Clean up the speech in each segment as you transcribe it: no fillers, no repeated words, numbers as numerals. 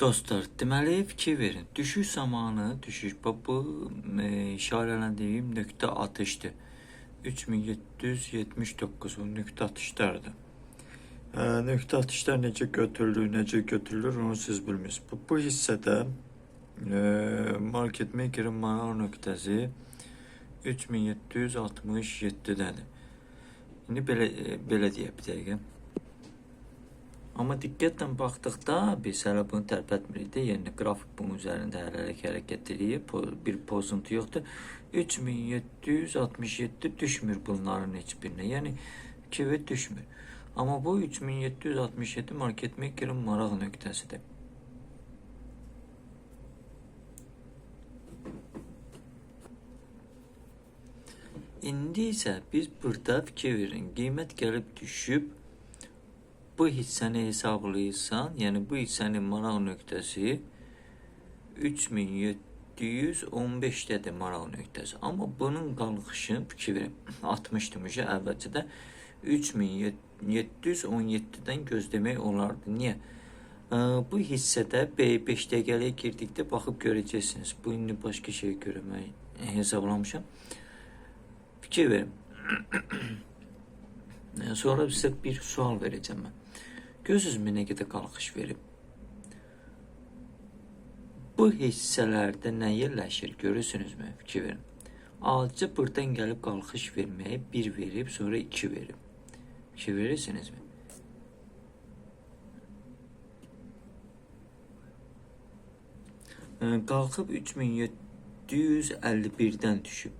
Dostlar, deməli fikir verin. Düşüş zamanı, düşüş, bax bu işarələndiyim nöqtə atışdır. 3779 o nöqtə atışlardır. Nöqtə atışlar necə götürülür, necə götürülür onu siz bilmirsiniz. Bu hissədə market maker'ın maraq nöqtəsi 3767-dədir. İndi belə deyək bir dəqiqə. Amma diqqətlə baxdıqda biz hələ bunu tərpətmirik də, yəni qrafik bunun üzərində hələlik hərəkət eləyir, bir pozuntu yoxdur. 3767 düşmür bunların heç birinə, yəni kivi düşmür. Amma bu 3767 market maker'ın maraq nöqtəsidir. İndi isə biz burada fikir verin, qiymət gəlib düşüb, bu hissəni hesablayırsan, yəni bu hissənin maraq nöqtəsi 3715-dədir maraq nöqtəsi. Amma bunun qalxışı, fikir verin, 60-dım əvvəlcədə 3717-dən gözləmək olardı. Niyə? Bu hissədə B5 dəqiqəliyə girdikdə baxıb görəcəksiniz. Bu indi başqa şey görə mən hesablamışam. Fikir verin. Sonra sizə bir sual verəcəm mən. Görürsünüzmü nə qədər qalxış verib? Bu hissələrdə nə yerləşir? Görürsünüzmü? Fikir verin. Azca buradan gəlib qalxış verməyə 1 verib, sonra 2 verib. Fikir verirsinizmi? Qalxıb 3751-dən düşüb.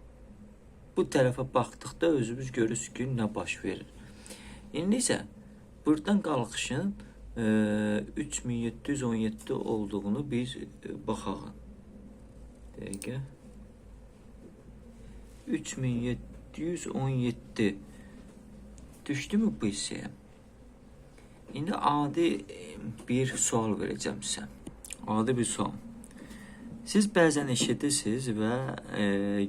Bu tərəfə baxdıqda özümüz görürsünüz ki, nə baş verir. İndi isə buradan qalxışın 3717 olduğunu biz baxaq. Dəqiqə. 3717 düşdü mü bu hissəyə? İndi adi bir sual verəcəm sizə. Adi bir sual. Siz bəzən eşidirsiniz və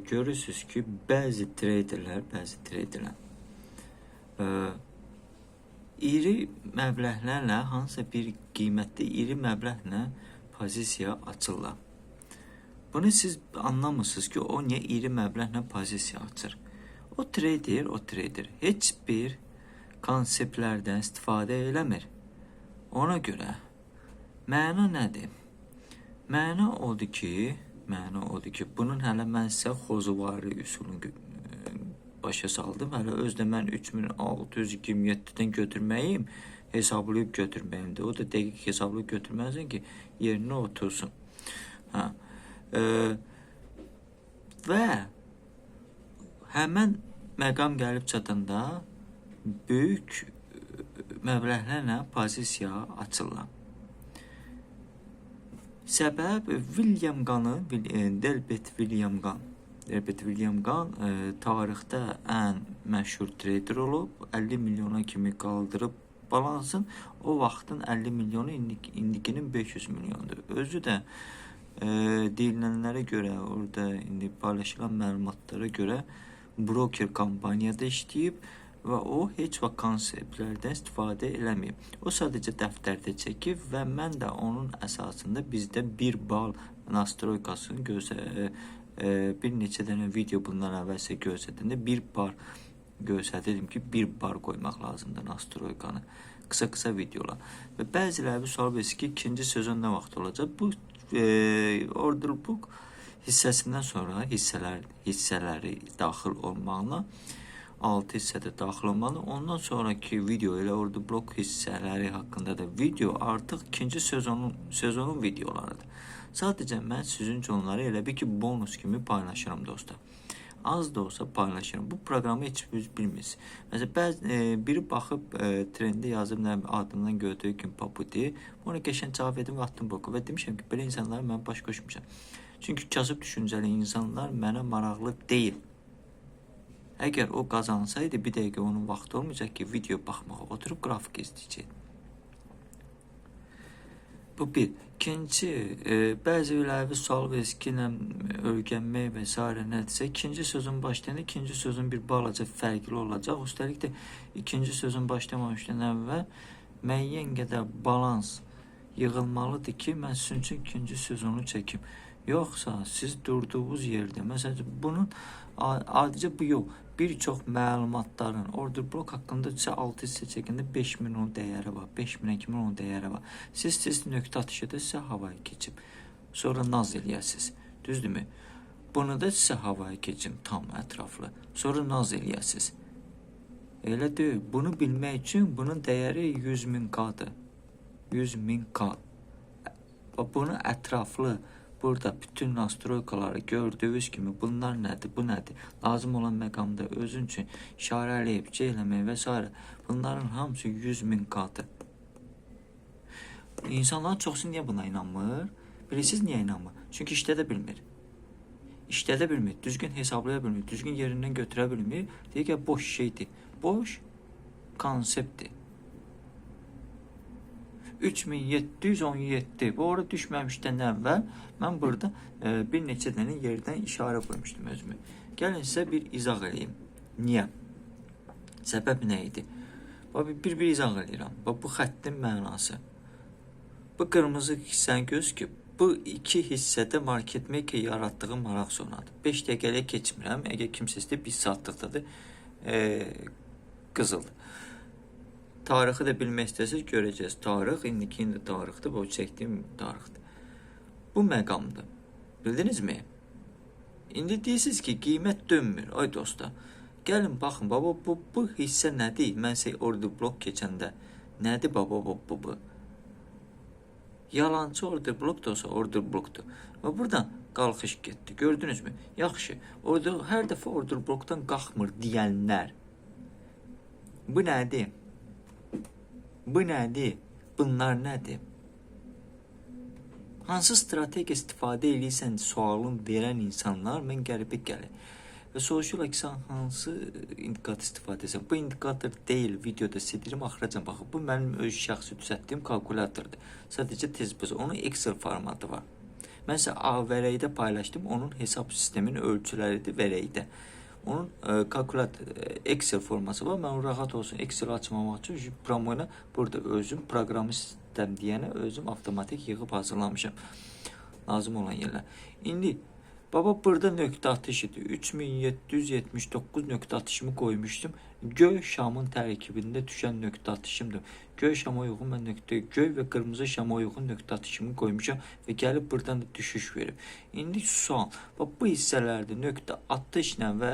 görürsünüz ki, bəzi traderlər, iri məbləğlərlə, hansısa bir qiymətli iri məbləğlə pozisiya açırlar. Bunu siz anlamırsınız ki, o niyə iri məbləğlə pozisiya açır. O trader heç bir konseptlərdən istifadə eləmir. Ona görə məna nədir? Məna odur ki, bunun hələ mən sizə Xozuvari üsulunu başa saldım. Hələ özdə mən 3627-dən götürməyim, hesablayıb götürməyimdir. O da dəqiq hesablayıb götürməlisən ki, yerinə otursun. Və həmən məqam gəlib çatanda böyük məbləğlərlə pozisiya açırlar. Səbəb William Gunn'ın, Delbert William Gunn. Delbert William Gunn tarixdə ən məşhur trader olub, 50 milyona kimi qaldırıb balansın. O vaxtın 50 milyonu indikinin 500 milyondur. Özü də deyilənlərə görə, orada indi paylaşılan məlumatlara görə broker kompaniyada işləyib və o heç vaxt konseptlərdən istifadə eləməyib. O sadəcə dəftərdə çəkib və mən də onun əsasında bizdə bir bal nastroykasını bir neçə dənə video bundan əvvəl sizə göstərdəndə bir bar göstərdim ki, bir bar qoymaq lazımdır nastroykanı. Qısa-qısa videolar. Və bəziləri sual verir ki, ikinci sezon nə vaxt olacaq? Bu order book hissəsindən sonra hissələri daxil olmaqla 6 hissədə daxil olmalı. Ondan sonraki video ilə order block hissələri haqqında da video artıq ikinci sezonun videolarıdır. Sadəcə mən sizin üçün onları elə bir ki, bonus kimi paylaşıram dostlar. Az da olsa paylaşıram. Bu proqramı heç biz bilmirsiniz. Məsələn, biri baxıb trendə yazıb nə adından gördüyü kimi Paputi. Ona qəşəng cavab verdim və atdım boku və demişəm ki, belə insanlara mən baş qoşmuşam. Çünki kasıb düşüncəli insanlar mənə maraqlı deyil. Əgər o qazansaydı, bir dəqiqə onun vaxtı olmayacaq ki, video baxmağa oturub qrafik izləyəcək. Bu bir. İkinci, bəzi öləvi sual verir ki, nə öyrənmək və s. nədirsə, ikinci sözün başlayanda ikinci sözün bir balaca fərqli olacaq. Üstəlik də ikinci sözün başlamamışdan əvvəl müəyyən qədər balans Yığılmalıdır ki, mən sizin üçün ikinci sezonu çəkim. Yoxsa siz durduğunuz yerdə, məsələn, bunun adicə bu yox, bir çox məlumatların order blok haqqında sizə 6 hissə çəkəndə 5000 onun dəyəri var, 5000-ə kimi onun dəyəri var. Siz nöqtə atışı da sizə havaya keçib, sonra naz eləyəsiniz, düzdürmü? Bunu da sizə havaya keçim tam ətraflı, sonra naz eləyəsiniz. Elə deyil, bunu bilmək üçün bunun dəyəri 100 min K-dır. 100 min K. Bunu ətraflı burada bütün nastroykaları gördüyünüz kimi bunlar nədir, bu nədir? Lazım olan məqamda özün üçün işarələyib, C eləmək və s. Bunların hamısı 100 min K-dır. İnsanların çoxsu niyə buna inanmır? Bilirsiniz niyə inanmır? Çünki işlədə bilmir. İşlədə bilmir, düzgün hesablaya bilmir, düzgün yerindən götürə bilmir. Deyir ki, boş şeydir. Boş konseptdir. 3717. Bu ora düşməmişdən əvvəl mən burada bir neçə dənə yerdən işarə qoymuşdum özümü. Gəlin sizə bir izah eləyim. Niyə? Səbəb nə idi? Bax, bir izah eləyirəm. Bax, bu xəttin mənası. Bu qırmızı hissəni göz ki, bu iki hissədə market maker yaratdığı maraq zonadır. 5 dəqiqəliyə keçmirəm. Əgər kimsə istəyir, 1 saatlıqdadır. Qızıldır. Tarixi də bilmək istəsəz görəcəyiz. Tarix, indiki indi tarixdir, bu çəkdiyim tarixdir. Bu məqamdır. Bildinizmi? İndi deyirsiniz ki, qiymət dönmür. Ay dostlar, gəlin baxın, baba, bu hissə nədir? Mən sizə order blok keçəndə nədir baba, bu? Yalançı order blok da olsa order blokdur. Və buradan qalxış getdi. Gördünüzmü? Yaxşı. Order, hər dəfə order blokdan qalxmır deyənlər. Bu nədir? Bu nədir? Bunlar nədir? Hansı strategiya istifadə eləyirsən sualın verən insanlar mən qəribə gəlir. Və soruşurlar ki, sən hansı indikator istifadə edirsən? Bu indikator deyil, videoda sizə deyirəm, axıracan baxın. Bu mənim öz şəxsi düzəltdiyim kalkulyatordur. Sadəcə tez buz. Onun Excel formatı var. Mən sizə vərəqdə paylaşdım. Onun hesab sisteminin ölçüləridir vərəqdə. Onun kalkulyator Excel forması var. Mən rahat olsun Excel açmamaq üçün promoyla burada özüm proqramı sistem deyənə özüm avtomatik yığıb hazırlamışam. Lazım olan yerlər. İndi baba burada nöqtə atış idi. 3779 nöqtə atışımı qoymuşdum. Göy şamın tərkibində düşən nöqtə atışımdır. Göy şama uyğun mən nöqtə, göy və qırmızı şama uyğun nöqtə atışımı qoymuşam və gəlib buradan da düşüş verib. İndi sual, bax bu hissələrdə nöqtə atışla və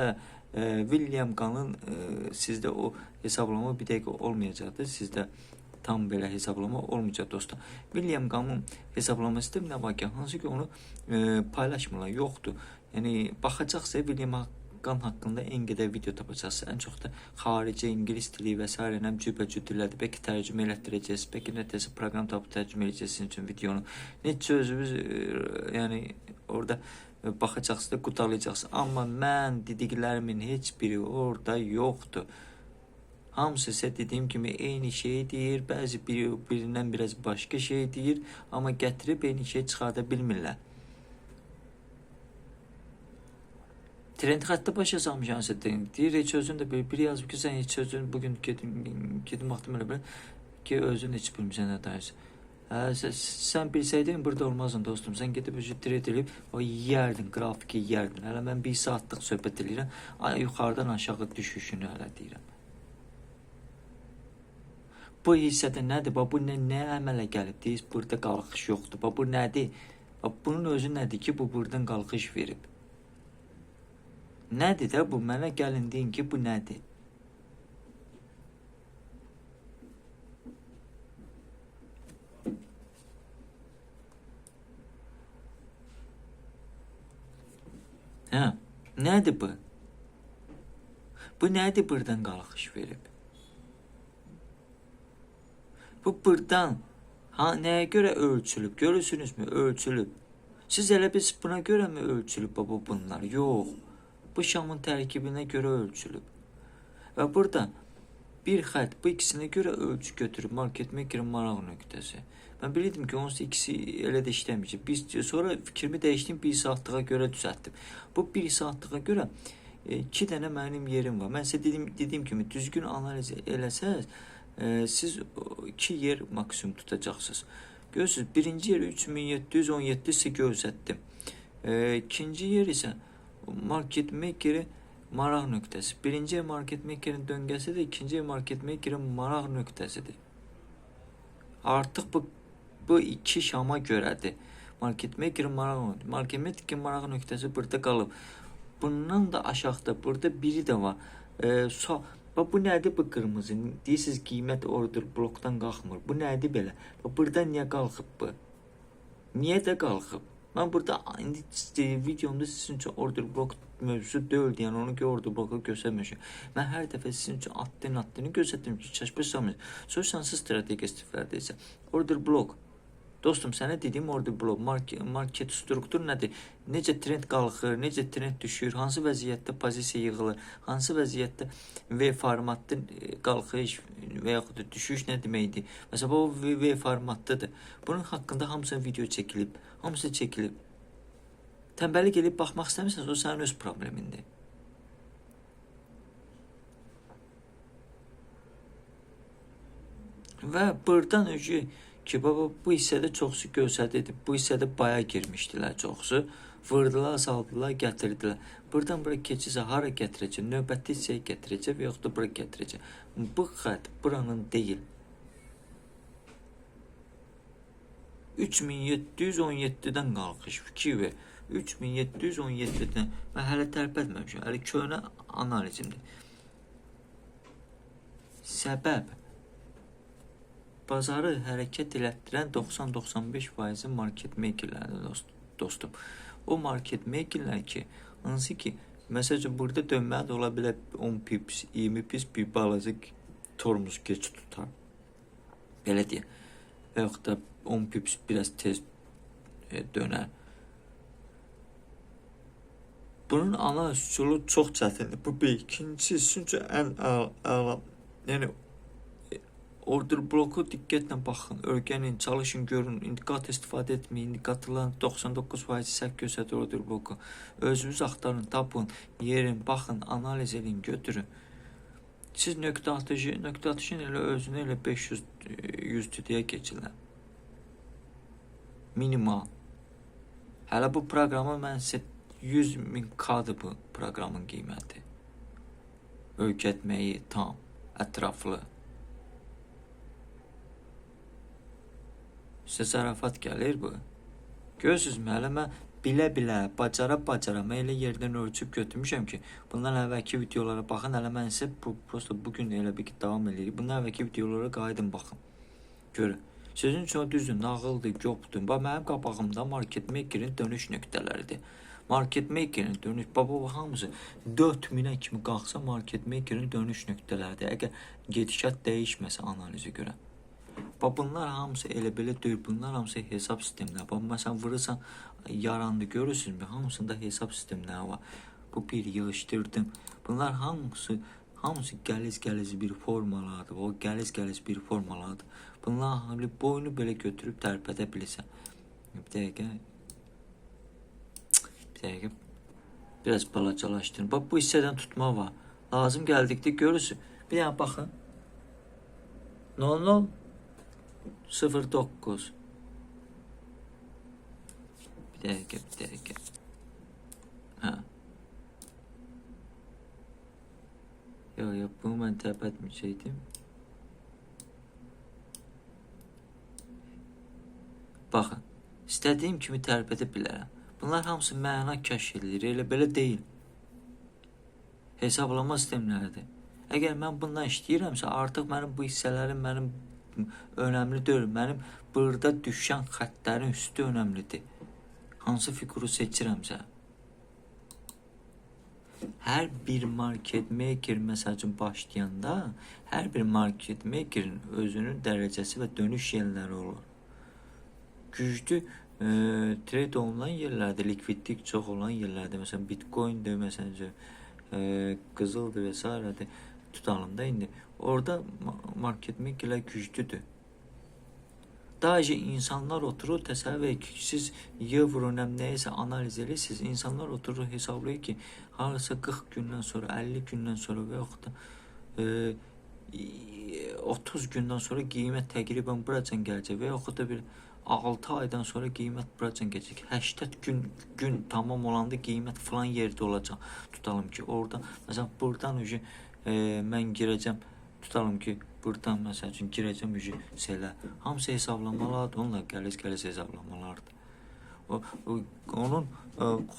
William Gunn'ın sizdə o hesablama bir dəqiqə olmayacaqdır. Sizdə tam belə hesablama olmayacaq dostlar. William Gunn'ın hesablama sistemi nə var ki, hansı ki onu paylaşmırlar, yoxdur. Yəni baxacaqsa William Gunn haqqında en qədər video tapacaqsınız. Ən çox da xarici, ingilis dili və s. ilə cürbəcür dillərdə bəlkə tərcümə elətdirəcəksiniz, bəlkə nətəsə proqram tapıb tərcümə eləyəcəksiniz sizin üçün videonu. Necə özünüz yəni orada baxacaqsınız da qutarlayacaqsınız. Amma mən dediklərimin heç biri orada yoxdur. Hamısı sizə dediyim kimi eyni şeyi deyir, bəzi birindən biraz başqa şey deyir, amma gətirib eyni şeyi çıxarda bilmirlər. Trend xəttə başa salmışam sizə deyir, heç özün də bir yazıb ki, sən heç özün bugün gedim baxdım elə belə ki, özün heç bilmirsən nə danışırsan. Hə, sən bilsəydin burada olmazdın dostum. Sən gedib özü trade eləyib o yeyərdin, qrafiki yeyərdin. Hələ mən bir saatlıq söhbət eləyirəm. Ay, yuxarıdan aşağı düşüşünü hələ deyirəm. Bu hissədə nədir? Bax, bu nə əmələ gəlib? Deyir, burada qalxış yoxdur. Bax, bu nədir? Bax, bunun özü nədir ki, bu buradan qalxış verib? Nədir də bu? Mənə gəlin deyin ki, bu nədir? Hə, nədir bu? Bu nədir buradan qalxış verib? Bu buradan ha nəyə görə ölçülüb? Görürsünüzmü? Ölçülüb. Siz elə biz buna görə mi ölçülüb baba bunlar? Yox. Bu şamın tərkibinə görə ölçülüb. Və burada bir xətt bu ikisinə görə ölçü götürüb market maker'ın maraq nöqtəsi. Mən bilirdim ki, onsuz ikisi elə də işləməyəcək. Biz sonra fikrimi dəyişdim, bir saatlığa görə düzəltdim. Bu bir saatlığa görə iki dənə mənim yerim var. Mən sizə dediyim kimi düzgün analiz eləsəz, siz iki yer maksimum tutacaqsınız. Görürsünüz, birinci yer 3717 isə göstərdim. İkinci yer isə market maker'i maraq nöqtəsi. Birinci yer market maker'in döngəsidir, ikinci yer market maker'in maraq nöqtəsidir. Artıq bu iki şama görədir. Market maker'in maraq nöqtəsi. Market maker'in maraq nöqtəsi burada qalıb. Bundan da aşağıda burada biri də var. Bax bu nədir bu qırmızı? Deyirsiniz qiymət order blokdan qalxmır. Bu nədir belə? Bax burada niyə qalxıb bu? Niyə də qalxıb? Mən burada indi videomda sizin üçün order blok mövzusu deyildi. Yəni onu ki order bloku göstərmişəm. Mən hər dəfə sizin üçün addım-addını göstərdim ki, çaşmırsınız. Sonra hansı strategiya istifadə edirsən? Order blok. Dostum, sənə dediyim order blok, market struktur nədir? Necə trend qalxır, necə trend düşür, hansı vəziyyətdə pozisiya yığılır, hansı vəziyyətdə V formatlı qalxış və yaxud da düşüş nə deməkdir? Məsələn, bu V formatlıdır. Bunun haqqında hamısı video çəkilib, hamısı çəkilib. Tənbəllik eləyib baxmaq istəmirsənsə, o sənin öz problemindir. Və buradan öcü ki, baba bu hissədə çoxsu göstərdi. Bu hissədə baya girmişdilər çoxsu. Vurdular, saldılar, gətirdilər. Buradan bura keçirsə hara gətirəcək? Növbəti hissəyə gətirəcək və yaxud da bura gətirəcək. Bu xətt buranın deyil. 3717-dən qalxış. Fikir ver. 3717-dən. Mən hələ tərpətməmişəm. Hələ köhnə analizimdir. Səbəb bazarı hərəkət elətdirən 90-95% market makerlərdir dostum. O market makerlər ki, hansı ki, məsəl üçün burada dönməli də ola bilər 10 pips, 20 pips bir balaca tormuz geç tutar. Belə deyək. Və yaxud da 10 pips biraz tez dönər. Bunun analiz üsulu çox çətindir. Bu bir. İkincisi, sizin üçün ən əla, yəni order bloku diqqətlə baxın, öyrənin, çalışın, görün, indikator istifadə etməyin. İndikatorların 99% səhv göstərir order bloku. Özünüz axtarın, tapın, yerin, baxın, analiz edin, götürün. Siz nöqtə atışı, nöqtə atışın elə özünə elə 500 100 TD-yə keçirlər. Minimal. Hələ bu proqramı mən sizə 100 min K-dır bu proqramın qiyməti. Öyrətməyi tam, ətraflı. Sizə zarafat gəlir bu. Görürsünüzmü, hələ mən bilə-bilə, bacara-bacara mən elə yerdən ölçüb götürmüşəm ki, bundan əvvəlki videolara baxın, hələ mən sizə prosta bu gün elə bir ki, davam eləyirik. Bundan əvvəlki videolara qayıdın, baxın. Görün. Sizin üçün o düzdür, nağıldır, yokdur. Bax, mənim qabağımda market makerin dönüş nöqtələridir. Market makerin dönüş, baba bu hamısı 4000-ə kimi qalxsa market makerin dönüş nöqtələridir. Əgər gedişat dəyişməsə analizə görə. Bax, bunlar hamısı elə belə deyil. Bunlar hamısı hesab sistemləri. Bax, məsələn, vurursan, yarandı, görürsünüzmü? Hamısında hesab sistemləri var. Bu bir yığışdırdım. Bunlar hamısı gəliz-gəliz bir formalardır. O gəliz-gəliz bir formalardır. Bunlar boynu belə götürüb tərpədə bilirsən. Bir dəqiqə. Bir dəqiqə. Biraz balacalaşdırın. Bax, bu hissədən tutma var. Lazım gəldikdə görürsün. Bir dənə baxın. 00 09. Bir dəqiqə, bir dəqiqə. Hə. Yox, yox, bunu mən tərpətməyəcəkdim. Baxın, istədiyim kimi tərpədə bilərəm. Bunlar hamısı məna kəşf edilir, elə belə deyil. Hesablama sistemləridir. Əgər mən bundan işləyirəmsə, artıq mənim bu hissələrim mənim önəmli deyil. Mənim burada düşən xəttlərin üstü önəmlidir. Hansı fiquru seçirəmsə. Hər bir market maker məsəl üçün başlayanda, hər bir market makerin özünün dərəcəsi və dönüş yerləri olur. Güclü trade olunan yerlərdə, likvidlik çox olan yerlərdə, məsələn Bitcoin'dir, məsələn üçün qızıldır və s. tutalım da indi. Orada market makerlər güclüdür. Daha insanlar oturur, təsəvvür edin ki, siz euro nəyisə analiz edirsiniz, insanlar oturur, hesablayır ki, hardasa 40 gündən sonra, 50 gündən sonra və yaxud da 30 gündən sonra qiymət təqribən buracan gələcək və yaxud da bir 6 aydan sonra qiymət buracan gələcək. 80 gün tamam olanda qiymət filan yerdə olacaq. Tutalım ki, orada məsələn buradan ucu mən girəcəm. Tutalım ki, buradan məsəl üçün girəcəm ucu selə. Hamısı hesablamalardır. Onunla qəliz-qəliz hesablamalardır. Onun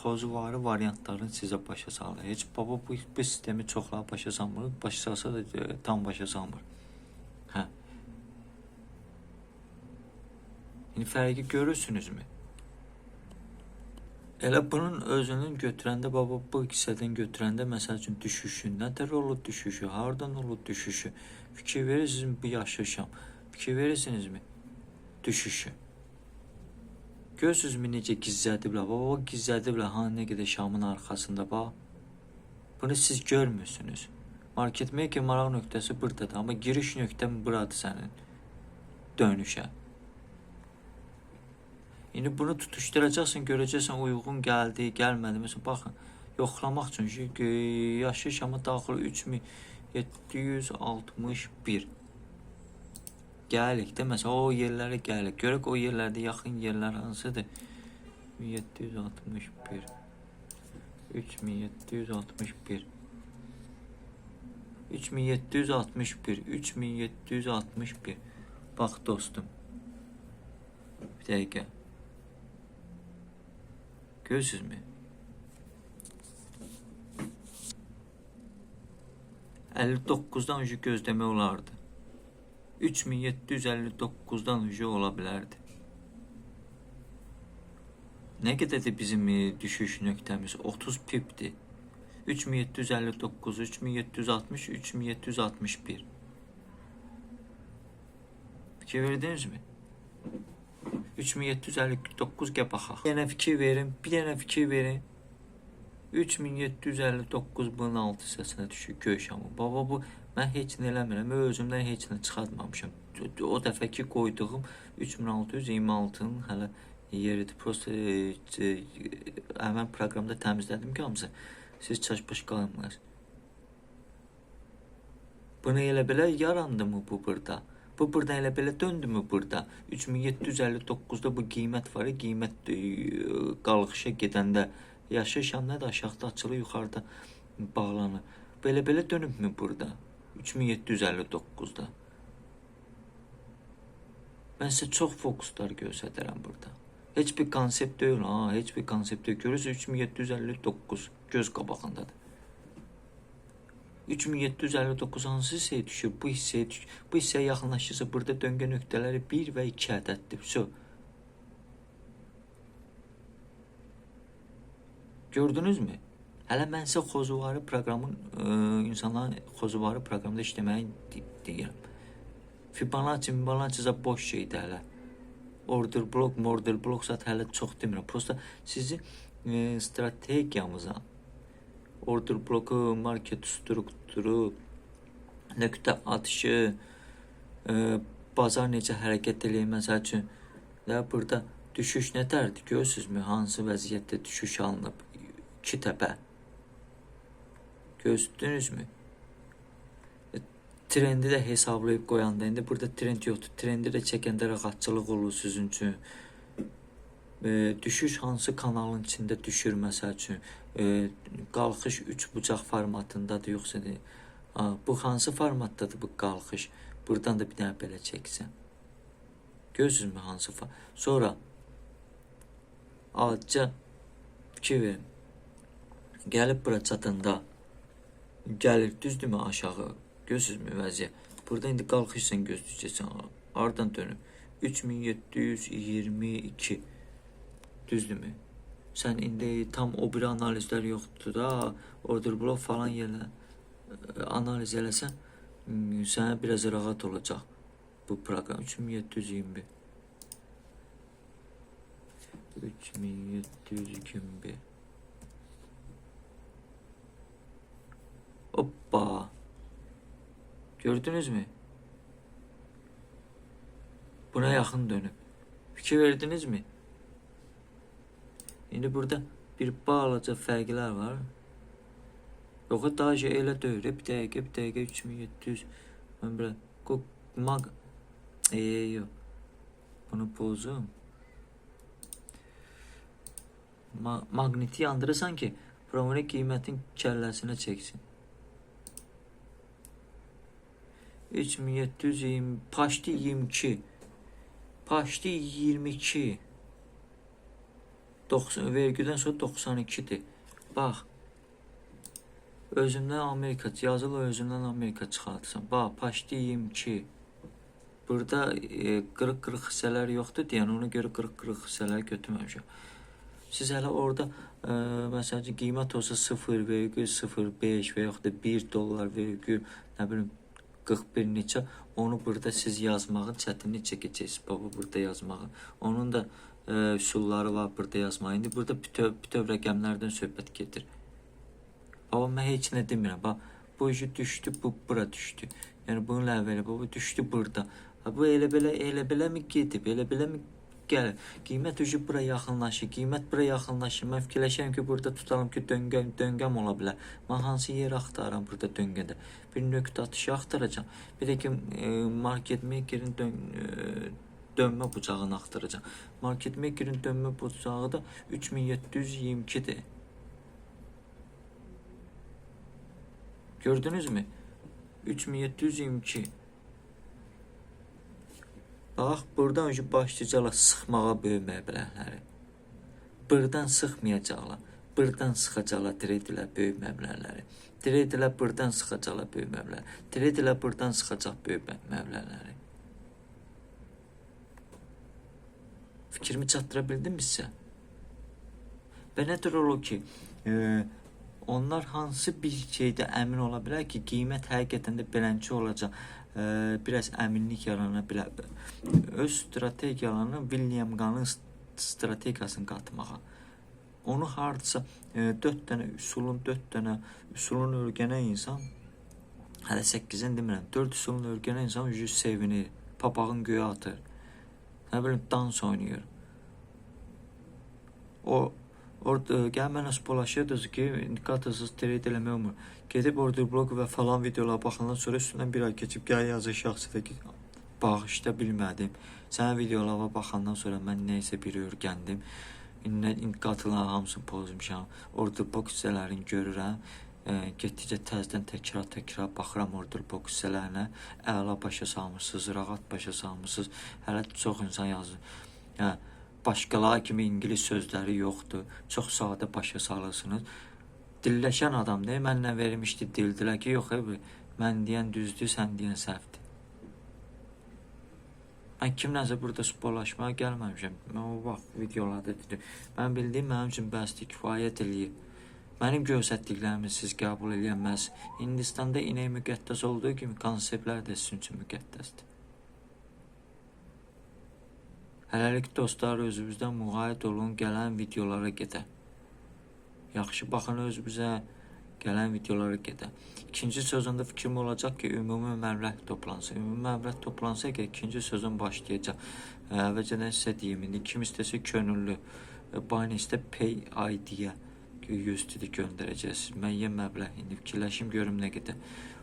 xozuvari variantlarını sizə başa salır. Heç baba bu sistemi çoxları başa salmır. Başa salsa da tam başa salmır. Hə. İndi fərqi görürsünüzmü? Elə bunun özünün götürəndə, baba bu hissədən götürəndə, məsəl üçün düşüşü, nətər olur düşüşü, hardan olur düşüşü? Fikir verirsinizmi bu yaşıl şam? Fikir verirsinizmi? Düşüşü. Görürsünüzmü necə gizlədiblər? Baba gizlədiblər, ha nə qədər şamın arxasında bax. Bunu siz görmürsünüz. Market maker maraq nöqtəsi buradadır, amma giriş nöqtən buradır sənin dönüşə. İndi bunu tutuşduracaqsın, görəcəksən uyğun gəldi, gəlmədi. Məsələn, baxın, yoxlamaq üçün yaşıl şama daxil 3761 gəlirik də, məsələn, o yerlərə gəlirik. Görək o yerlərdə yaxın yerlər hansıdır? 3761 3761 3761 3761. Bax dostum. Bir dəqiqə. Görürsünüzmü? 59-dan ucu gözləmək olardı. 3759-dan ucu ola bilərdi. Nə qədərdir bizim düşüş nöqtəmiz? 30 pipdir. 3759, 3760, 3761. Fikir verdinizmi? 3759 gəl baxaq. Bir dənə fikir verin, bir dənə fikir verin. 3759 bunun altı hissəsinə düşür göy şamı. Baba bu mən heç nə eləmirəm. Mən özümdən heç nə çıxartmamışam. O dəfəki qoyduğum 3626-nın hələ yeridir. Prosta həmən proqramda təmizlədim ki, hamısı. Siz çaşbaş qalmayasınız. Bunu elə belə yarandı mı bu burada? Bu buradan elə belə döndü mü burada? 3759-da bu qiymət var. Qiymət qalxışa gedəndə yaşıl şam nədir? Aşağıda açılır, yuxarıda bağlanır. Belə belə dönübmü burada? 3759-da. Mən sizə çox fokuslar göstərərəm burada. Heç bir konsept deyil, ha, heç bir konsept deyil. Görürsünüz 3759 göz qabağındadır. 3759 hansı hissəyə düşür? Bu hissəyə düşür. Bu hissəyə yaxınlaşırsa burada döngə nöqtələri 1 və 2 ədəddir. So. Gördünüzmü? Hələ mən sizə xozuvari proqramın, insanların xozuvari proqramda işləməyi deyirəm. Fibonacci, Fibonacci boş şeydir hələ. Order block, order block zat hələ çox demirəm. Prosta sizi strategiyamıza order bloku, market strukturu, nöqtə atışı, bazar necə hərəkət eləyir, məsəl üçün, və burada düşüş nətərdir? Görürsünüzmü? Hansı vəziyyətdə düşüş alınıb? 2 təpə. Gördünüzmü? Trendi də hesablayıb qoyanda, indi burada trend yoxdur. Trendi də çəkəndə rahatçılıq olur sizin üçün. Düşüş hansı kanalın içində düşür, məsəl üçün. Qalxış 3 bucaq formatındadır, yoxsa deyil. Bu hansı formatdadır bu qalxış? Buradan da bir dənə belə çəksən. Görürsünüzmü hansı format? Sonra adicə fikir verin. Gəlib bura çatanda gəlir düzdürmü aşağı? Görürsünüzmü vəziyyət? Burada indi qalxışsan gözləyəcəksən. Hardan dönüb? 3722. Düzdürmü? Sən indi tam o biri analizlər yoxdur da, order block falan yerlə analiz eləsən, sənə biraz rahat olacaq bu proqram. 3721. 3721. Hoppa. Gördünüz mü? Buna yaxın dönüb. Fikir verdiniz mi? İndi burada bir balaca fərqlər var. Yox, daha elə deyil. Bir dəqiqə, bir dəqiqə 3700. Mən belə mag yox. Bunu pozum. Maqniti yandırırsan ki, promoni qiymətin kəlləsinə çəksin. 3720, paşdi 22. Paşdi 22. 90 vergüdən sonra 92-dir. Bax. Özümdən Amerika yazılı, özümdən Amerika çıxartsan. Bax, paşdi 22. Burada qırıq-qırıq hissələr yoxdur deyən, ona görə qırıq-qırıq hissələri götürməmişəm. Siz hələ orada məsələn üçün qiymət olsa 0,05 və yaxud da 1 dollar vergül nə bilim 41 neçə, onu burada siz yazmağın çətinlik çəkəcəksiniz baba burada yazmağın. Onun da üsulları var burada yazmağın. İndi burada bütöv rəqəmlərdən söhbət gedir. Baba mən heç nə demirəm. Bax, bu işi düşdü, bu bura düşdü. Yəni bunun əvvəli baba düşdü burada. Ha, bu elə belə elə belə mi gedib, elə belə mi gəlir? Qiymət ucu bura yaxınlaşır, qiymət bura yaxınlaşır. Mən fikirləşirəm ki, burada tutalım ki, döngəm ola bilər. Mən hansı yer axtarıram burada döngədə? Bir nöqtə atışı axtaracağam. Bir də ki, market makerin dönmə bucağını axtaracağam. Market makerin dönmə bucağı da 3722-dir. Gördünüz mü? 3722. Bax, buradan ucu başlayacaqlar sıxmağa böyük məbləğləri. Buradan sıxmayacaqlar. Buradan sıxacaqlar traderlər böyük məbləğləri. Traderlər buradan sıxacaqlar böyük məbləğləri. Traderlər buradan sıxacaq böyük məbləğləri. Fikrimi çatdıra bildim mi sizə? Və nədir olur ki, onlar hansı bir şeydə əmin ola bilər ki, qiymət həqiqətən də beləncə olacaq, biraz əminlik yarana bilər. Öz strategiyalarını William Gunn'ın strategiyasını qatmağa. Onu hardasa 4 dənə üsulun, 4 dənə üsulun öyrənən insan, hələ 8-in demirəm, 4 üsulun öyrənən insan yüz sevinir, papağın göyə atır. Nə bilim, dans oynayır. O orada gəl mənə spolaşırdınız ki, indikatorsuz trade eləmək olmur. Gedib order block və falan videolara baxandan sonra üstündən bir ay keçib gəl yazır şəxsidə ki, bağışda bilmədim. Sənin videolara baxandan sonra mən nə isə bir öyrəndim. İndi indikatorların hamısını pozmuşam. Order block hissələrini görürəm. Getdikcə təzədən təkrar baxıram order block hissələrinə. Əla başa salmısınız, rahat başa salmısınız. Hələ çox insan yazır. Hə, başqaları kimi ingilis sözləri yoxdur. Çox sadə başa salırsınız. Dilləşən adam deyil, mənlə vermişdi dildilər ki, yox, mən deyən düzdür, sən deyən səhvdir. Mən kimlənsə burada sporlaşmağa gəlməmişəm. Mən o vaxt videolarda dedim. Mən bildiyim mənim üçün bəsdir, kifayət eləyir. Mənim göstərdiklərimi siz qəbul eləyəməz. Hindistanda inək müqəddəs olduğu kimi konseptlər də sizin üçün müqəddəsdir. Hələlik dostlar, özünüzdən müğayət olun, gələn videolara qədər. Yaxşı baxın özünüzə, gələn videolara qədər. İkinci sezonda fikrim olacaq ki, ümumi məbləğ toplansın. Ümumi məbləğ toplansa ki, ikinci sezon başlayacaq. Əvvəlcədən sizə deyim, indi kim istəsə könüllü Binance-də Pay ID-yə USDT göndərəcəksiniz. Müəyyən məbləğ indi fikirləşim görüm nə qədər.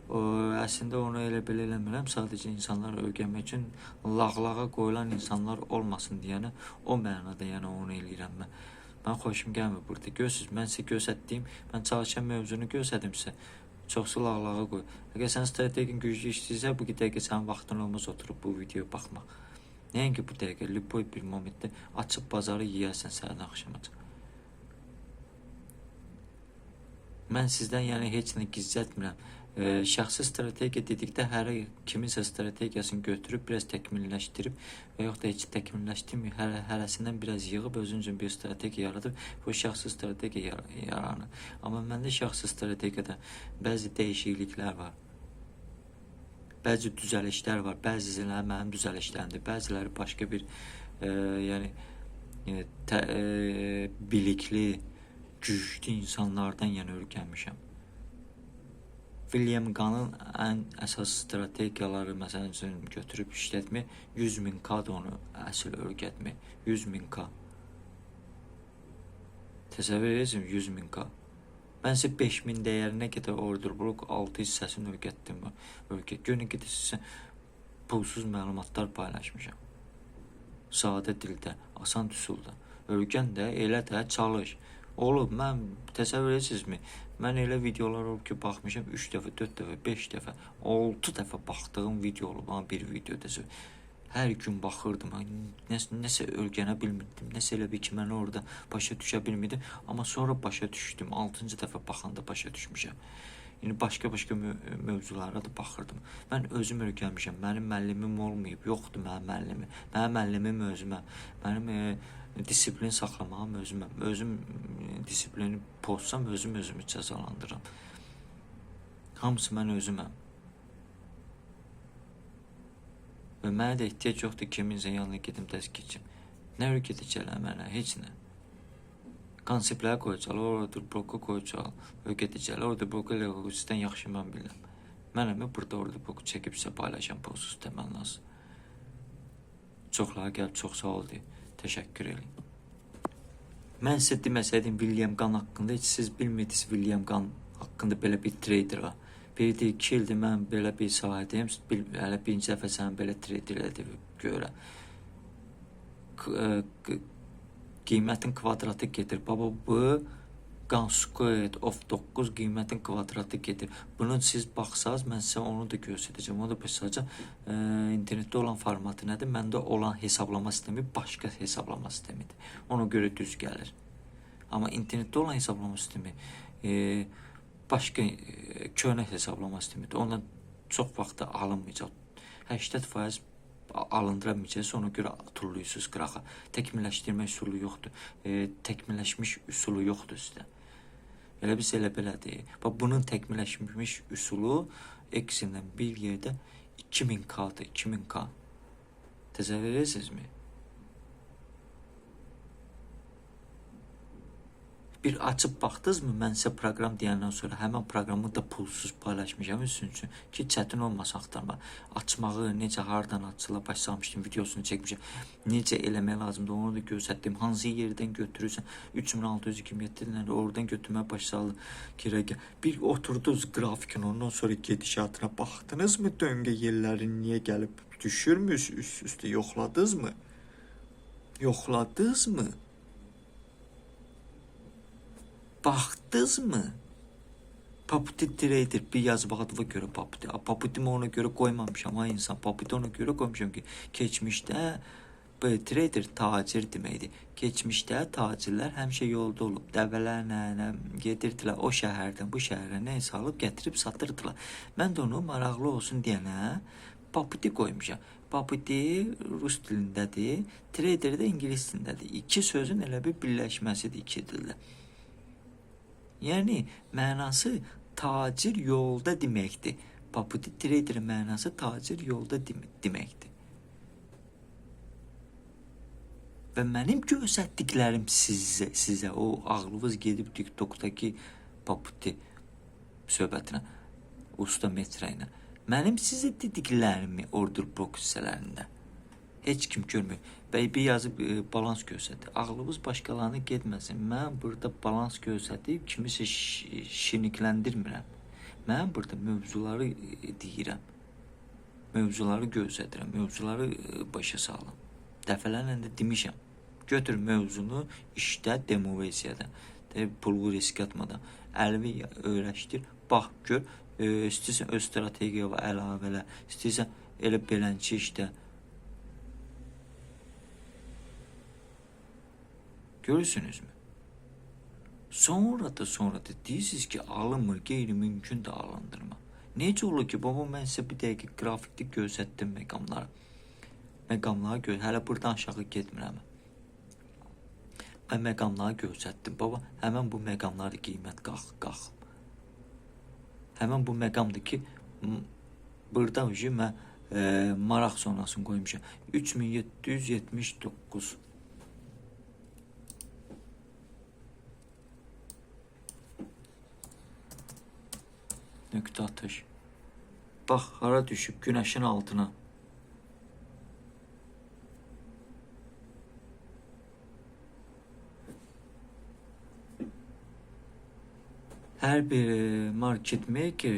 O, əslində onu elə belə eləmirəm. Sadəcə insanlar öyrənmək üçün lağlağa qoyulan insanlar olmasın deyənə o mənada yəni onu eləyirəm mən. Mən xoşum gəlmir burada. Görürsüz, mən sizə göstərdiyim, mən çalışan mövzunu göstərdim sizə. Çoxsu lağlağa qoy. Əgər sənin strategiyan güclü işləyirsə, bu dəqiqə sənin vaxtın olmaz oturub bu videoya baxmaq. Nəinki bu dəqiqə, lüboy bir momentdə açıb bazarı yeyərsən səhərdən axşamacan. Mən sizdən yəni heç nə gizlətmirəm. Şəxsi strategiya dedikdə hər kiminsə strategiyasını götürüb biraz təkmilləşdirib və yaxud da heç təkmilləşdirməyib, hərəsindən biraz yığıb özün üçün bir strategiya yaradıb bu şəxsi strategiya yaranır. Amma məndə şəxsi strategiyada bəzi dəyişikliklər var. Bəzi düzəlişlər var. Bəziləri mənim düzəlişlərimdir. Bəziləri başqa bir yəni bilikli, güclü insanlardan yəni öyrənmişəm. William Gunn'ın ən əsas strategiyaları məsələn üçün götürüb işlətmək 100 min K-dır onu əsl öyrətmək. 100 min K. Təsəvvür edirsiniz 100 min K. Mən sizə 5000 dəyərinə qədər order block 6 hissəsini öyrətdim. Gör nə qədər sizə pulsuz məlumatlar paylaşmışam. Sadə dildə, asan üsulda. Öyrən də, elə də çalış. Olub, mən təsəvvür edirsinizmi? Mən elə videolar olub ki, baxmışam 3 dəfə, 4 dəfə, 5 dəfə, 6 dəfə baxdığım video olub, ha, bir video təsəvvür. Hər gün baxırdım, nəsə öyrənə bilmirdim, nəsə elə bir ki, mən orada başa düşə bilmirdim. Amma sonra başa düşdüm, 6-cı dəfə baxanda başa düşmüşəm. Yəni başqa-başqa mövzulara da baxırdım. Mən özüm öyrənmişəm. Mənim müəllimim olmayıb, yoxdur mənim müəllimim. Mənim müəllimim özüməm. Mənim disiplin saxlamağım özüməm. Özüm disiplini pozsam, özüm özümü cəzalandırıram. Hamısı mən özüməm. Və mənə də ehtiyac yoxdur kiminsə yanına gedim, dərs keçim. Nə öyrədəcəklər mənə? Heç nə. Konseptləri qoyacaqlar, order bloku qoyacaqlar, öyrədəcəklər. Order bloku elə sizdən yaxşı mən bilirəm. Mənəm burada order bloku çəkib sizə paylaşan pulsuz təmənnası. Çoxları gəlib çox sağ ol deyir. Təşəkkür eləyim. Mən sizə deməsəydim William Gunn haqqında, heç siz bilmirdiniz William Gunn haqqında belə bir trader var. Biri deyir, 2 ildir mən belə bir sahədəyim, hələ birinci dəfə sənin belə trader elədib görürəm. Qiymətin kvadratı gedir. Baba, bu Gun Squared of 9 qiymətin kvadratı gedir. Bunu siz baxsaz, mən sizə onu da göstərəcəm. Onu da göstərəcəm. İnternetdə olan formatı nədir? Məndə olan hesablama sistemi başqa hesablama sistemidir. Ona görə düz gəlir. Amma internetdə olan hesablama sistemi başqa köhnə hesablama sistemidir. Ondan çox vaxtda alınmayacaq. 80% alındıra bilməyəcəksiniz, ona görə tulluyursunuz qırağa. Təkmilləşdirmə üsulu yoxdur. Təkmilləşmiş üsulu yoxdur sizdə. Elə biz elə belədir. Bax, bunun təkmilləşmiş üsulu Excel-lə bir yerdə 2000K-dır, 2000K. Təsəvvür edirsinizmi? Bir açıb baxdınızmı? Mən sizə proqram deyəndən sonra həmin proqramı da pulsuz paylaşmışam sizin üçün ki, çətin olmasın axtarma. Açmağı, necə, hardan açıla başlamışdım, videosunu çəkmişəm. Necə eləmək lazımdır, onu da göstərdim. Hansı yerdən götürürsən, 3627 dənə oradan götürməyə başladı. Kirəgə. Bir oturdunuz qrafikin, ondan sonra gedişatına baxdınızmı? Döngə yerləri niyə gəlib düşürmü üst-üstə, yoxladınızmı? Yoxladınızmı? Baxdınızmı? Paputi trader bir yazıb adıma görə Paputi. Paputimi ona görə qoymamışam ha insan. Paputi ona görə qoymuşam ki, keçmişdə trader tacir deməkdir. Keçmişdə tacirlər həmişə yolda olub, dəvələrlə gedirdilər o şəhərdən bu şəhərə nə isə alıb gətirib satırdılar. Mən də onu maraqlı olsun deyənə Paputi qoymuşam. Paputi rus dilindədir, trader də ingilis dilindədir. İki sözün elə bir birləşməsidir iki dildə. Yəni mənası tacir yolda deməkdir. Paputi trader mənası tacir yolda deməkdir. Və mənim göstərdiklərim sizə o ağlınız gedib TikTok'dakı Paputi söhbətinə, usta metrə ilə. Mənim sizə dediklərimi order block hissələrində heç kim görmür. Və bir yazıb balans göstərdi. Ağlınız başqalarına getməsin. Mən burada balans göstərib kimisə şirnikləndirmirəm. Mən burada mövzuları deyirəm. Mövzuları göstərirəm. Mövzuları başa salıram. Dəfələrlə də demişəm. Götür mövzunu işdə demo versiyada. Pulu risk atmadan. Əlini öyrəşdir. Bax gör. İstəyirsən öz strategiya və əlavələ. İstəyirsən elə belənçi işdə. Görürsünüzmü? Sonra da deyirsiniz ki, alınmır, qeyri-mümkün də alındırma. Necə olur ki, baba, mən sizə bir dəqiqə qrafikdə göstərdim məqamları. Məqamları hələ buradan aşağı getmirəm. Mən məqamları göstərdim. Baba, həmən bu məqamlarda qiymət qalxıb. Həmən bu məqamdır ki, burada mən maraq zonasını qoymuşam. 3779. Nöqtə atış. Bax, hara düşüb günəşin altına. Hər bir market maker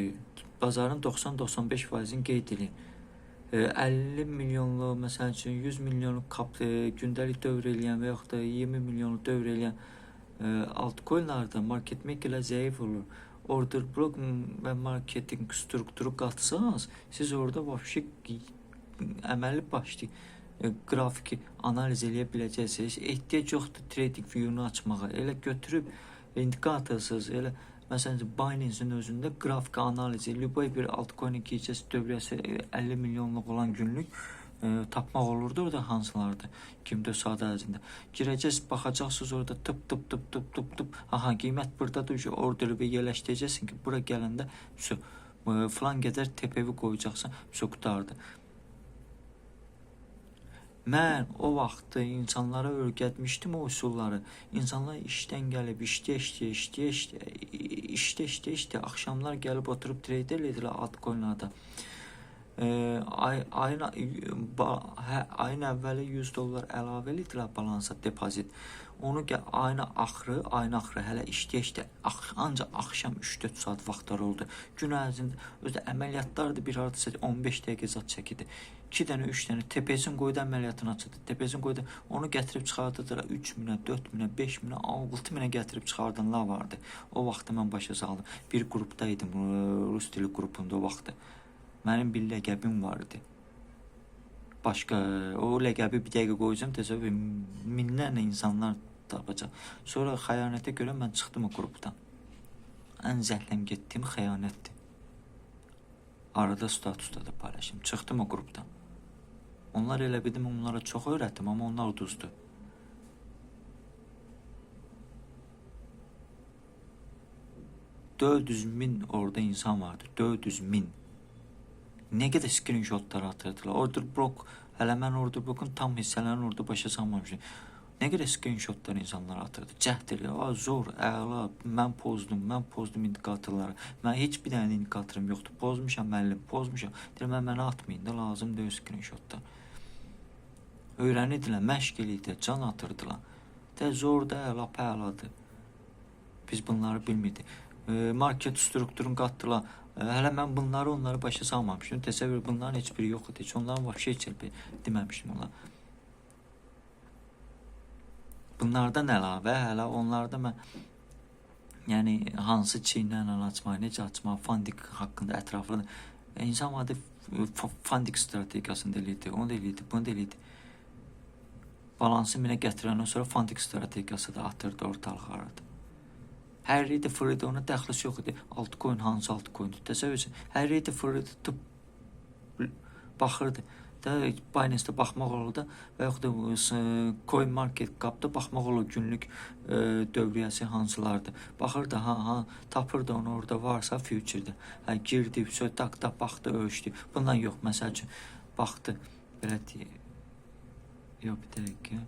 bazarın 90-95%-ni qeyd eləyir. 50 milyonlu, məsəl üçün 100 milyonluq kap gündəlik dövr eləyən və yaxud da 20 milyonluq dövr eləyən altcoin'larda market makerlər zəif olur. Order block və marketing strukturu qatsanız, siz orada vəbşi əməli başlı qrafiki analiz eləyə biləcəksiniz. Ehtiyac yoxdur trading view-nu açmağa. Elə götürüb indikatorsuz, elə məsələn Binance-in özündə qrafik analizi, lübay bir altcoin-in gecəsi dövriyyəsi 50 milyonluq olan günlük tapmaq olurdu orada hansılardır 24 saat ərzində. Girəcəksiniz, baxacaqsınız orada tıp tıp tıp tıp tıp tıp. Aha, qiymət burdadır, orderu bir yerləşdirəcəksin ki, bura gələndə filan qədər TPV qoyacaqsan, vəsə qurtardı. Mən o vaxtı insanlara öyrətmişdim o üsulları. İnsanlar işdən gəlib, işləyə işləyə, işləyə işləyə, işdə işləyə işləyə, axşamlar gəlib oturub trade eləyirdilər altcoin'larda. Ayın əvvəli 100 dollar əlavə eləyirdilər balansa depozit. Onu ayın axırı, hələ işləyə işləyə, ancaq axşam 3-4 saat vaxtları oldu. Gün ərzində özü də əməliyyatlar da bir hardasa 15 dəqiqə zad çəkirdi. 2 dənə, 3 dənə TPS-in qoydu əməliyyatını açırdı. TPS-in qoydu, onu gətirib çıxardırdılar 3 minə, 4 minə, 5 minə, 6 minə gətirib çıxardanlar vardı. O vaxtı mən başa saldım. Bir qrupda idim, rus dili qrupunda o vaxtı. Mənim bir ləqəbim var idi. Başqa o ləqəbi bir dəqiqə qoyacağam, təsəvvür minlərlə insanlar tapacaq. Sonra xəyanətə görə mən çıxdım o qrupdan. Ən zəhləm getdiyim xəyanətdir. Arada statusda da paylaşım. Çıxdım o qrupdan. Onlar elə bildim, onlara çox öyrətdim, amma onlar uduzdu. ...400 min orada insan vardı. 400 min. Nə qədər screenshotlar atırdılar. Order block, hələ mən order blockun tam hissələrini orada başa salmamışdım. Nə qədər screenshotlar insanlar atırdı. Cəhd eləyir. Zor, əla, mən pozdum indikatorları. Mən heç bir dənə indikatorum yoxdur. Pozmuşam müəllim, pozmuşam. Deyirəm, mənə atmayın da, lazım deyil screenshotlar. Öyrənirdilər, məşq eləyirdilər, can atırdılar. Də zor da, lap əladır. Biz bunları bilmirdik. Market strukturunu qatdılar. Hələ mən bunları onları başa salmamışdım. Təsəvvür, bunların heç biri yox idi. Heç onların vəbşə heç deməmişdim onlara. Bunlardan əlavə hələ onlarda mən yəni hansı çiynlərlə açmaq, necə açmaq, funding haqqında ətraflı insan vardı, funding strategiyasını da eləyirdi, onu da eləyirdi, bunu da eləyirdi. Balansı minə gətirəndən sonra funding strategiyası da atırdı ortalığa arada. Hər idi fırıdı, ona dəxlisi yox idi. Altcoin hansı altcoindir? Təsəvvür etsin. Hər idi fırıdı tıp baxırdı. Da Binance-də baxmaq olur da və yaxud da Coin Market Cap-da baxmaq olur günlük dövriyyəsi hansılardır. Baxırdı, ha, tapırdı onu orada varsa future-də. Hə, girdi, vəsə tak tak baxdı, ölçdü. Bundan yox, məsəl üçün baxdı. Belə deyək. Yox, bir dəqiqə.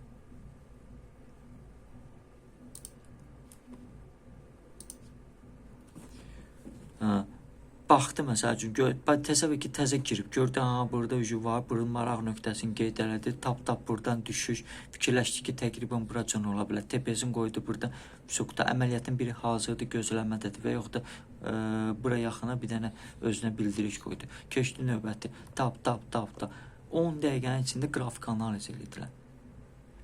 Hə. Baxdı məsəl üçün, təsəvvür ki, təzə girib, gördü, ha, burada ucu var, bunun maraq nöqtəsini qeyd elədi, tap-tap buradan düşüş, fikirləşdi ki, təqribən buracan ola bilər, TPS-ni qoydu burada, suqda əməliyyatın biri hazırdır, gözləmədədir və yox da bura yaxına bir dənə özünə bildiriş qoydu. Keçdi növbəti, tap, tap, tap, tap. 10 dəqiqənin içində qrafik analiz edirdilər.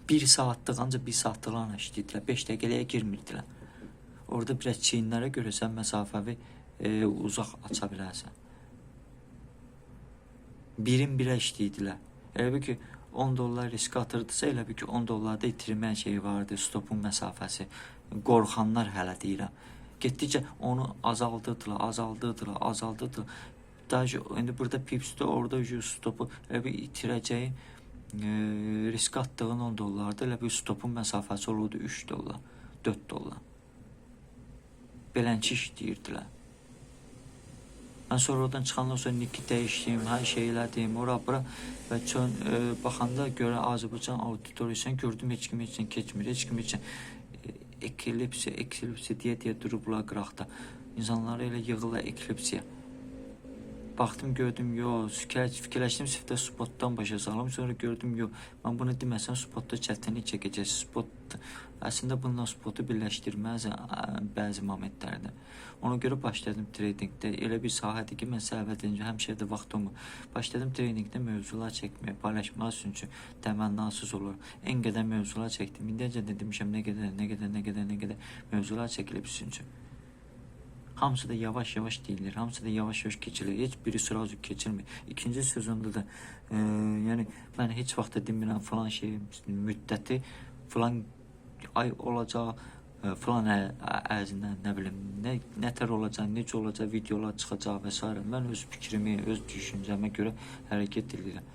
1 saatlıq, ancaq 1 saatlıqlarla işləyirdilər, 5 dəqiqəliyə girmirdilər. Orada biraz çiyinlərə görə sən məsafəvi uzaq aça bilərsən. Birin birə işləyirdilər. Elə bil ki, 10 dollar risk atırdısa, elə bil ki, 10 dollarda itirmə şeyi vardı, stopun məsafəsi. Qorxanlar hələ deyirəm. Getdikcə onu azaldırdılar, azaldırdılar, azaldırdılar. Daha indi burada pipsdə, orada stopu elə bil itirəcəyin risk atdığın 10 dollardır. Elə bil stopun məsafəsi olurdu 3 dollar, 4 dollar. Belənçi işləyirdilər. Mən sonra oradan çıxandan sonra niki dəyişdim, hər şey elədim, ora bura və çön baxanda görə Azərbaycan auditoriyasını gördüm, heç kim heç nə keçmir, heç kim heç nə eklipsiya, eklipsiya deyə-deyə durublar qıraqda. İnsanları elə yığırlar eklipsiya. Baxdım, gördüm, yox, fikirləşdim siftə spotdan başa salım. Sonra gördüm, yox, mən bunu deməsəm spotda çətinlik çəkəcək. Spot əslində bununla spotu birləşdirməzsən bəzi momentlərdə. Ona görə başladım tradingdə. Elə bir sahədir ki, mən səhv edincə həmişə də vaxt olmur. Başladım tradingdə mövzular çəkməyə, paylaşmaq üçün ki, təmənnasız olur. En qədər mövzular çəkdim. İndiyəcə də demişəm nə qədər, nə qədər, nə qədər, nə qədər mövzular çəkilib sizin üçün. Hamısı da yavaş-yavaş deyilir, hamısı da yavaş-yavaş keçilir. Heç biri srazu keçilmir. İkinci sezonda da yəni mən heç vaxt da demirəm falan şey müddəti falan ay olacaq, falan ərzində nə bilim nətər olacaq, necə olacaq, videolar çıxacaq və s. Mən öz fikrimi, öz düşüncəmə görə hərəkət edirəm.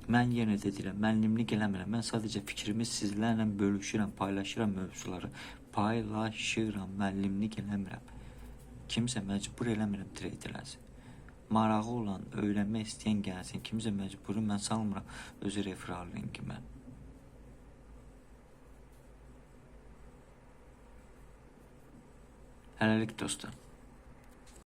Mən yenə də deyirəm, müəllimlik eləmirəm. Mən sadəcə fikrimi sizlərlə bölüşürəm, paylaşıram mövzuları. Paylaşıram, müəllimlik eləmirəm. Kimsə məcbur eləmirəm trade eləsin. Marağı olan, öyrənmək istəyən gəlsin. Kimsə məcburi mən salmıram öz referral linkimə. Hələlik dostlar.